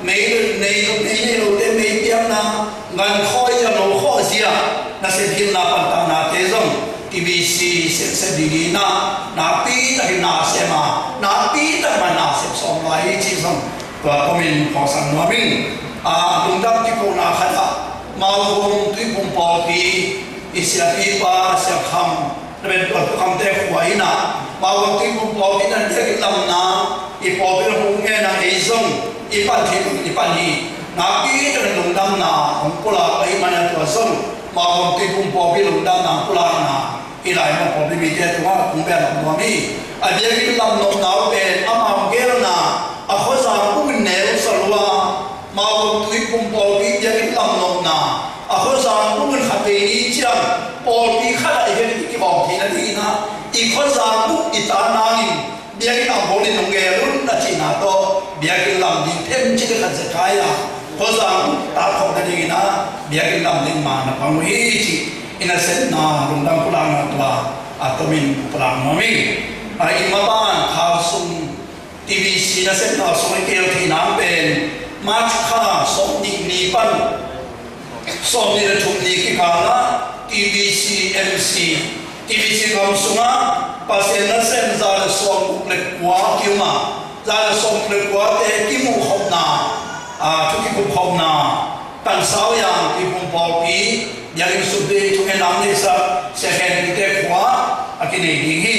mei nei lo, mei nei lote mei piakna, gan khawi zia, lo khawi zia, nasep hilhna pattahnate zong TBC siamsiam dingin ah nakpi takin na sem a, nakpi tak mah na sem sawm lai hi cih zong tua komin phawksak nuam ing. A, lungdam kikona khat ah Mauvom Tuiphum Pawlpi i siapipa Sia Kham na pen tua Pu Khamte khua in ah Mauvom Tuiphum Pawlpi na biakinn lamna i pawlpi lam hong ngen a, ei zong i pan thei bangin i pan hi. Nakpi takin lungdamna hong pulak ahih manin tua zong Mauvom Tuiphum Pawlpi lungdamna hong pulakna hih lai mun pawlpi mite tungah kong bia lam nuam hi. A, biakinn lam nopna uh pen ama hong gelna a khuazang bukin neu sa lua, Mauvom Tuiphum Pawlpi biakinn lam nopna a khuazang bukin khat vei ni ciang pawlpi khat ah i biakinn i kibawm theihna dingin ah i khuazang buk i tan nangin biakinn a bawlin hong gel un a cihna tawh biakinn lam ding themcik khat zekai a khuazang buk tak khawh nadingin ah biakinn lam ding ma na pang uh hi cih i nasepna lungdam pulakna tua a tomin pulak nuam ing. A, i maban kha sung TBC nasepna sung i kihel theihna pen March kha sawmnih ni pan sawmnih le thum ni kikal ah TBC MC, TBC gam sungah Pasian nasem za le sawmguk le kua kium a, za le sawmguk le kuate kimuh khopna, a, thu kikup khopna, Tan Sau Yang Tuiphum Pawlpi biakinn sung ding thungen lam neihsa Sia Khen Pite khua a kinei ding hi.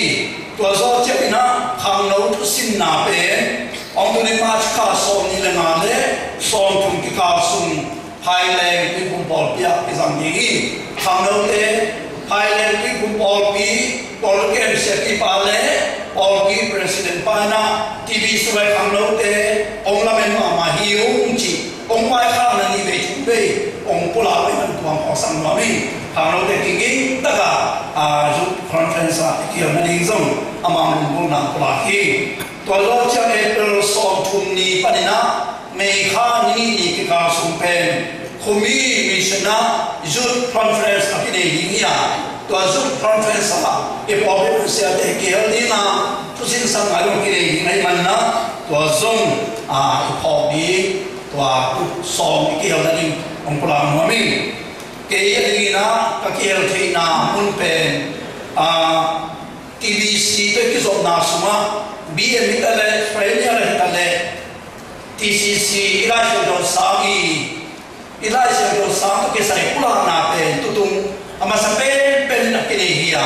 Tua zawh ciangin ah khangno thusinna pen hong tuni March kha sawmnih le nga le sawmthum kikal sung Phaileng Tuiphum Pawlpi ah kizang ding hi. Khangnote Phaileng Tuiphum Pawlpi, Pawlpi M C P pa le Pawlpi President pa in ah TBC vai khangnote hong lamen mahmah hi ung cih hong vaikhakna nih vei thum vei hong pulak vei man tuang hong sang nuam hi. Khangnote kiging takah, a, Youth Conference ah i kihel nading zong amah lunggulhna pulak hi. Tua zawh ciang April sawmthum ni panin ah May kha ni nih ni kikal sung pen Khumi Mission ah Youth Conference a kinei ding hi a, tua Youth Conference ah i pawlpi siate kihel ding a, thusinsak ngai lo kinei ding ahih manin ah tua zong, a, i phawk ding tua kut sawm i kihel nading hong pulak nuam ing. Kei a dingin ah ka kihel theihna mun pen, a, TBC te kizopna sungah B M hi ta leh, Premier hi ta leh, TCC i Lai Siangtho sang i, i Lai Siangtho sang tawh kisai pulakna pen tutung a masa penpen in a kinei hi a,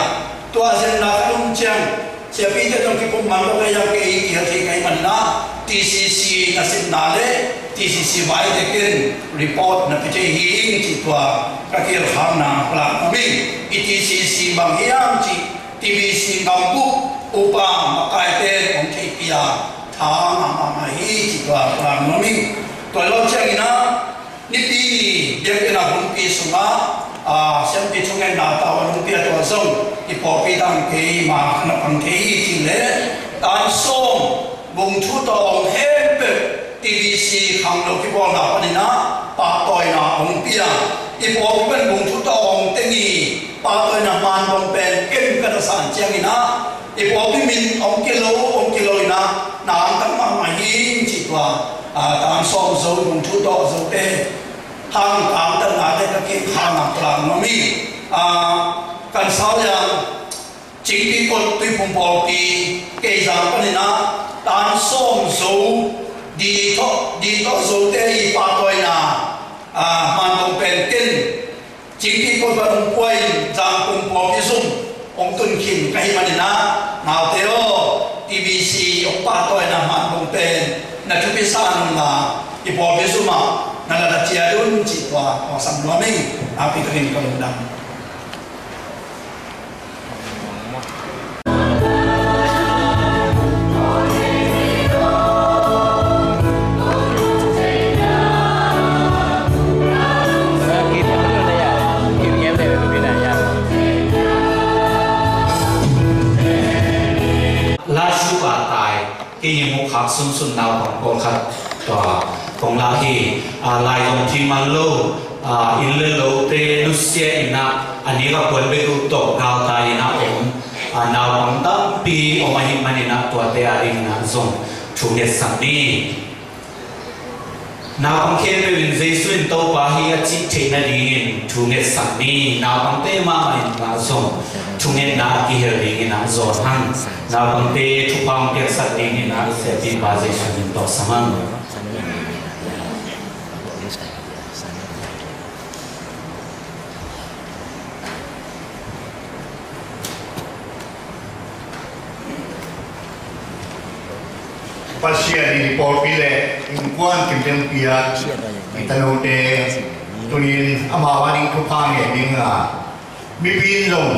tua zenna ka lum ciang siapite tawh kikum man lo ka hiam kei kihel thei ka hih manin ah TCC nasepna le TCC vaite ken report na pia thei hi ing cih tua ka kihel khakna pulak nuam ing. I TCC bang hiam cih TBC gambup upa makaite hong theihpih a, tha mahmah hi cih tua pulak nuam ing. Tua lo ciangin ah Nipi biakinn a hunpi sungah, a, siampi thungetna tau a lungpi a tua zong i pawlpi dang kei ma na pang kei hi cih leh tan sawm bung thu tawh a om khempeuh TBC khangno kibawlna panin ah pahtawina hong pia. I pawlpi pan bung thu tawh a om teng i pahtawina manbawng pen ken ka na san ciangin ah i pawlpi min hong kilo hong kilo in ah na angtang mahmah hi cih tua, a, tan sawm zo bung thu tawh zote hang angtanna te ka kik hang a ka lang nuam hi. A, kan sau yang Cingpi Kot Tuiphum Pawlpi keizang panin ah tan sawm zo di tawh di tawh zote i pahtawina, a, manbawng pen ken Cingpi Kot va hong pua in Zangkong pawlpi zum hong tun khin ka hih manin ah naute aw, TBC hong pahtawina manbawng pen na thupi sa nung la i pawlpi zum ah na la na ciat un cih tua hong sam nuam ing. Nakpi takin ka lungdam. Lai suk a tai kei hi mu khak sunsun naupang pawlkhat tua kong lak hi. A, lai zong thim man lo, a, inn le lote nusia in ah a nik a puan bek uh tawh galtai in ah om, a, naupang tampi om ahih manin ah tuate a dingin ah zong thu ngetsak ni. Naupang khempeuh in Jesu in Topa hi a cih theih nadingin thu ngetsak ni. Naupangte mahmah in ah zong Thungetna a kihel dingin ah zawn hang. Naupangte thupha hong piaksak dingin ah siapipa Jesu min tawh sam hang. Pasian in i pawlpi le innkuan kimteng piak i tanote tunin amau ading thupha ngen ding a, mipi in zong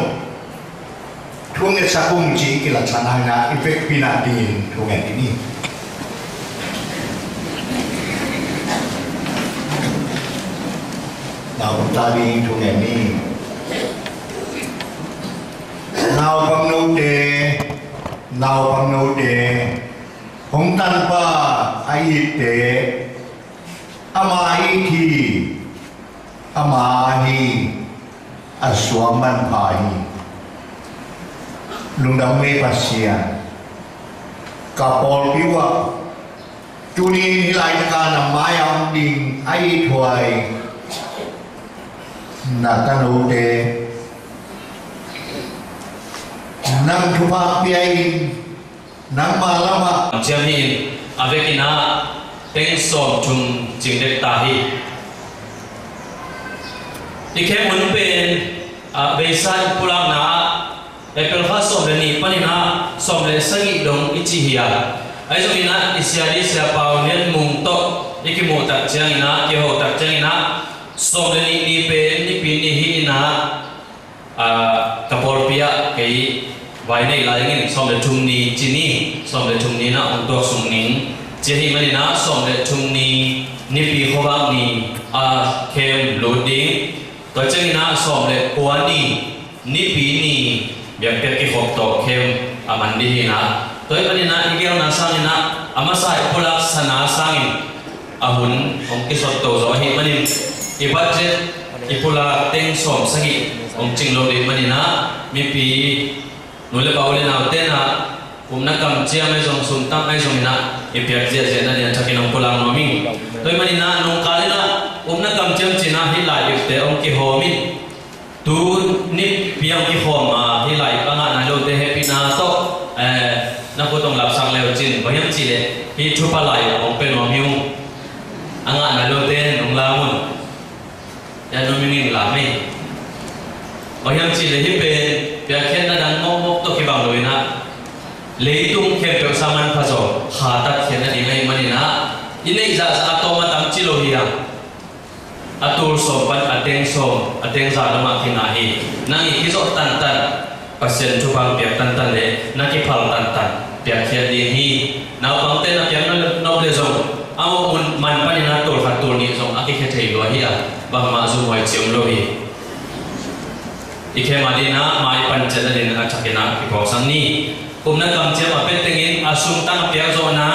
thu ngetsak ung ci i kilatsan hangin ah i vekpi nadingin thu ngen ding hi. Naupangte ading thu ngen ni. Naupang note, naupang note, hong tanpa a itte, ama it hi, ama hi, a suang manpha hi. Lungdam ei Pasian, ka pawlpi uh ah tunin hih laitak a na mai-a om ding a ithuai na tanote nang thupha pia in, nangma lamah ciam hi in, a vekin ah teng sawmthum cing dek ta hi. I khem hun pen, ah, beisa i pulakna ah April kha sawm le nih panin ah sawm le sagih dong i ci hi a, ahi zongin ah i sia di Sia Pau Lian Mung tawh i kimuh tak ciangin ah, kiho tak ciangin ah sawm le nih ni pen Nipi ni hi in ah, ah, ka pawlpi ah kei vai nei lai dingin sawm le thum ni ci ni, sawm le thum ni in ah hong tuak sung ning ci ahih manin ah sawm le thum ni Nipi khuavak ni a khem lut ding. Tua ciangin ah sawm le kua ni Nipi ni biakpiak kikhop tawh khem a man ding hi in ah, tua ahih manin ah i geelna sangin ah a masa i pulak sana sangin a hun hong kisot to zaw ahih manin i budget i pulak teng sawm sagih hong cing lo ding manin ah mipi nu le pa u le naute in ah upna kamciam ahi zong sumtang ahi zongin ah i piak ziahziah nading a thakin hong pulak nuam ing. Tua ahih manin ah nungkal in ah upna kamciam ci-in ah hih lai bikte hong kihawm in. Tu Nipi hong kikhawm a hih lai a ngah nai lote hehpihna tawh, eh, na khut hong lapsak le uh cin, bang hiam cih leh hih thupha lai hong pia nuam hi ung. A ngah nai lote nong lam un. Ya nu mingin lam ei. Bang hiam cih leh hih pen piakkhiatna dang mawkmawk tawh kibang lo in ah, leitung khempeuh sa manpha zaw kha tatkhiat nading ahih manin ah, i neih zahzah a tawm a tam ci lo hi hang. A tul sawm pan a teng sawm, a teng za dong ah kingah hi. Nang i kizawh tantan, Pasian thupha piak tantan le na kiphal tantan piakkhiat ding hi. Naupangte na piak nop le zong a mawh mun man panin a tul khat tul nih zong a kikhia thei lua hi a, bangmah zumhuai ci om lo hi. I khem a dingin ah mai pan ciat nading a thakin ah kiphawksak ni. Upna kamciam a pia tengin a sumtang a piak zawhna,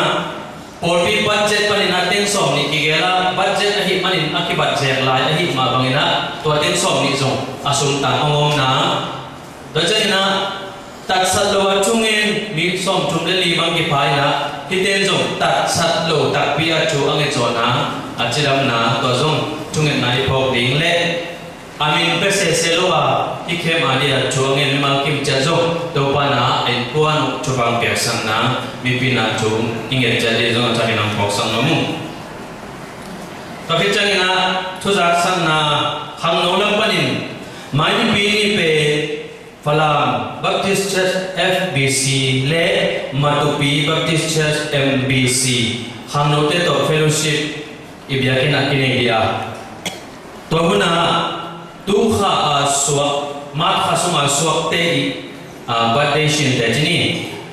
pawlpi budget panin ah teng sawm nih kigel a, budget ahih manin a kibat zek lai ahih mah bangin ah tua teng sawm nih zong a sumtang hong omna. Tua ciangin ah tatsat lo a thungen mi sawmthum le li bang kipha in ah, hihte in zong tatsat lo takpi a thu a nget zawhna, a cidamna, tua zong thungetna i phawk ding le a min pia sese lo a i khem a dingin thu a ngen mimal kim ciat zong Topa in ah a innkuan uh thupha piaksakna, mipi in ah thu i nget ciat ding zong a thakin hong phawksak nuam ung. Tua khit ciangin ah thuzaksakna, khangno lam panin mai Nipi ni pen Falam Baptist Church F B C le Matupi Baptist Church M B C khangnote tawh fellowship i biakinn ah kinei ding a, tua hun ah tu kha a suak, March kha sung a suakte i, ah, birthday sinte ci ni.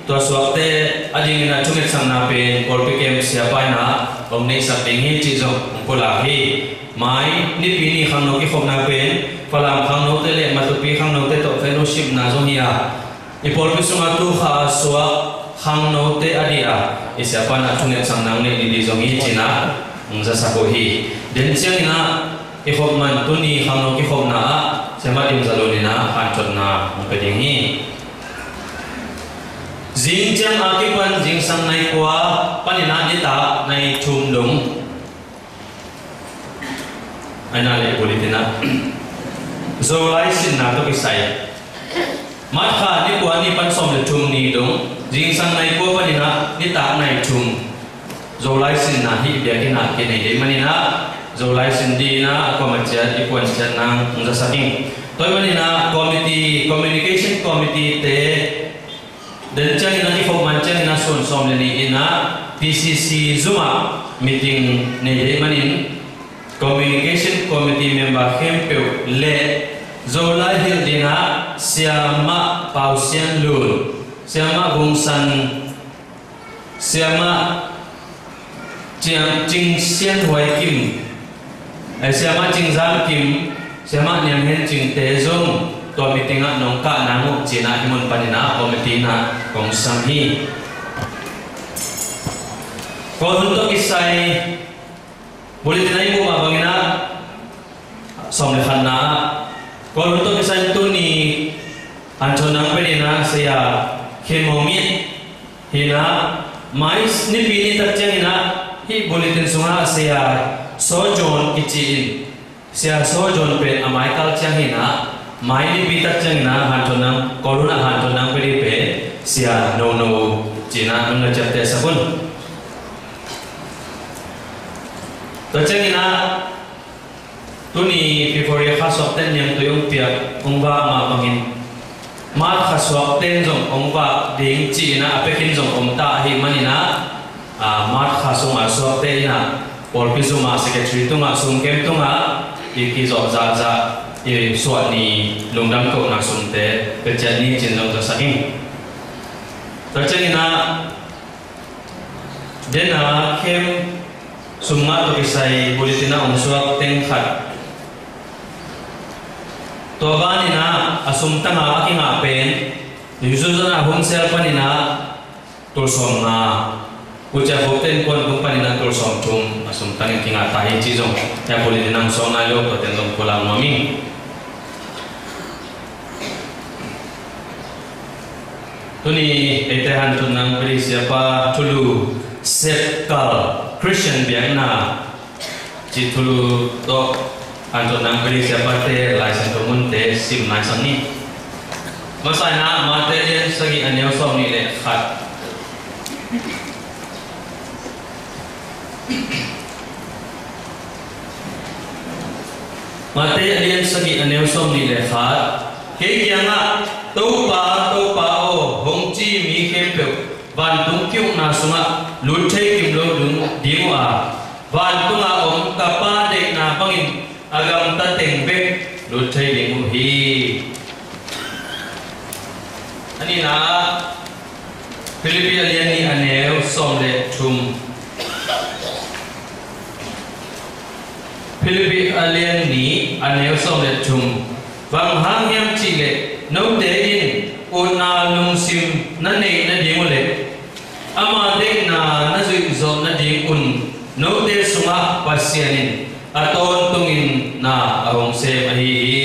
Tua suakte a dingin a thungetsakna pen pawlpi kem siapa in ah hong neihsak ding hi cih zong hong pulak hi. Mai Nipi ni khangno kikhopna pen Falam khangnote le Matupi khangnote tawh fellowshipna zong hi a, i pawlpi sungah tu kha a suak khangnote a ding a, i siapa in ah thungetsakna hong neih ding zong hi ci-in ah hong zasak uh hi. Den ciangin ah i khop man tuni khangno kikhopna ah Siamah Dim Za Lun in ah hanthotna hong pia ding hi. Zing ciang a kipan zingsang nai kua panin ah nitak nai thum dong, ahi na le bulletin ah Zolai sinna tawh kisai March kha ni kua ni pan sawm le thum ni dong, zingsang nai kua panin ah nitak nai thum Zolai sin na hih biakinn ah kinei ding manin ah, Zolai sin ding in ah a kuamah ciat i puan ciat nang hong zasak ing. Tua ahih manin ah committee, communication committee te den ciangin ah, i khop man ciangin ah, sun sawm le nih in ah P C C zum ah meeting nei ding manin, communication committee member khempeuh le Zolai hilh ding ah Siamah Pau Sian Lun, Siamah Vung San, Siamah Ciang Cing Sian Huai Kim, eh, Siamah Cing Zam Kim, Siamah Niang Hen Cing te zong tua meeting ah nong kah nang uh ci-in ah hih mun panin ah committee in ah kong sam hi. Kawlhun tawh kisai bulletin ah i muh mah bangin ah sawm le khatna ah, Kawlhun tawh kisai tuni hanthotna hong pia ding in ah Saya Khin Maung Mit hi in ah, mai Nipi ni tak ciangin ah hih bulletin sungah Saya Saw John kici in, Saya Saw John pen a mai kal ciang hi in ah, mai Nipi tak ciangin ah hanthotna, Kawlhun ah hanthotna hong pia ding pen Saya Nono ci-in ah nong na ciapteh sak un. Tua ciangin ah tuni February kha suakte niangtui hong piak hong vak mah bangin March kha suakte in zong hong vak ding ci-in ah a pia khin zong om ta ahih manin ah, ah, March kha sungah suakte in ah pawlpi zum ah, secretary tungah, sumkem tungah i kizawh zahzah i suah ni lungdam kohna sumte pia ciat ni ci-in zong zasak ing. Tua ciangin ah den a camp sum ngah tawh kisai bulletin ah hong suak teng khat. Tua banin ah a sum tang a a kingah pen, Yuzu zon a home cell panin ah tul sawm nga, Pu Cia Khup Ten Kuan Kung panin ah tul sawm thum a sum tangin kingah ta hi cih zong hia bulletin ah hong suak nai lo, tua ten zong pulak nuam ing. Tuni eite hanthotna hong pia ding Siapa Thulu Sep Kal Christian Biakna cih thulu tawh hanthotna hong pia ding Siapate Lai Siangtho munte sim nai sam ni. Masa in ah Mate lian sagih a neu sawm nih le khat. Mate a lian sagih a neu sawm nih le khat. Kei kiangah, "Topa, Topa aw," hong ci mi khempeuh vantung ki-ukna sungah lut thei kim lo ding, ding uh a, vantungah om ka Pa deihna bangin a gamta teng bek lut thei ding uh hi. A nihna ah Philippi a lian nih a neu sawm le thum. Philippi a lian nih a neu sawm le thum. Bang hang hiam cih leh note in utna lungsim na neih nading uh leh ama deihna na zuih zawh nadingun note sungah Pasian in a tawntungin na a hong sem ahi hi.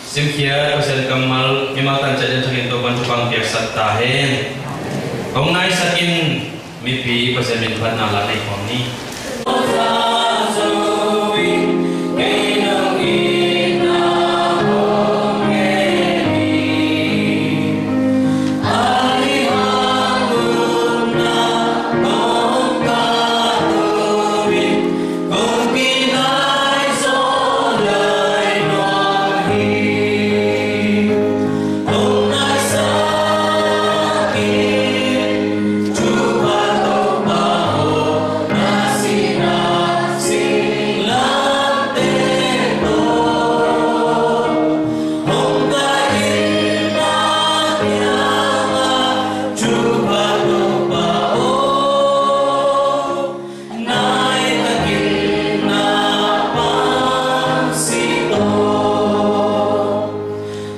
Simkhiat Pasian kammal mimal tan ciat lian thakin Topa'n thupha piaksak ta hen. Hong naisakin mipi Pasian min phatna la nei khawm ni.